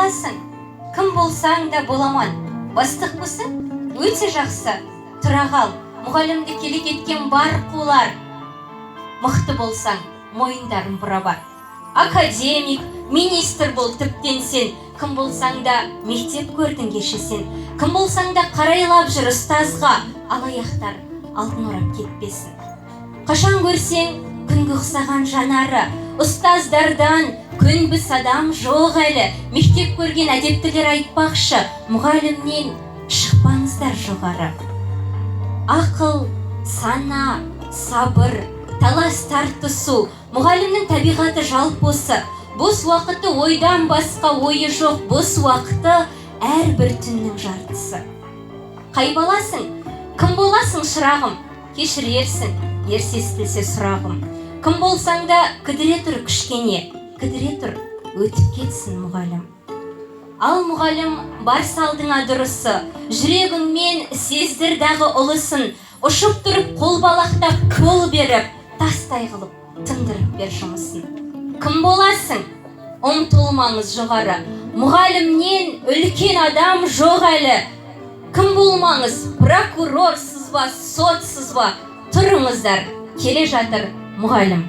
Боласың? Кім болсаң да боламан. Бастықпысың? Өте жақсы. Тұра қал, мұғалімді келек еткен бар қулар. Мықты болсаң, мойындарын бұра бар. Академик, министр бол тіптен сен. Кім болсаң да, мектеп көрдің кеше сен. Кім болсаң да, қарайлап жүр ұстазға, алаяқтар алтын орап кетпесін. Қашан көрсең, күнге ұқсаған жанары, ұстаздардан көнбіс адам жоқ әлі. Мектеп көрген әдептілер айтпақшы, мұғалімнен шықпаңыздар жоғары. Ақыл, сана, сабыр, талас тартысу, мұғалімнің табиғаты жалпы осы. Бос уақыты ойдан басқа ойы жоқ, бос уақыты әрбір түннің жартысы. Қай баласың? Кім боласың, шырағым? Кешірерсің, ерсе естілсе сұрағым. Кім болсаң да, кідіре тұр кішкене, кідіре тұр, өтіп кетсін мұғалім. Ал мұғалім, барса алдыңа дұрысы, жүрегіңмен сездір дағы ұлысын, ұшып тұрып қол балақтап қол беріп, тастай қылып тындырып бер жұмысын. Кім боласың? Ұмтылмаңыз жоғары, мұғалімнен үлкен адам жоқ әлі. Кім болмаңыз, прокурорсыз ба, сотсыз ба, тұрыңыздар, келе жатыр мұғалім.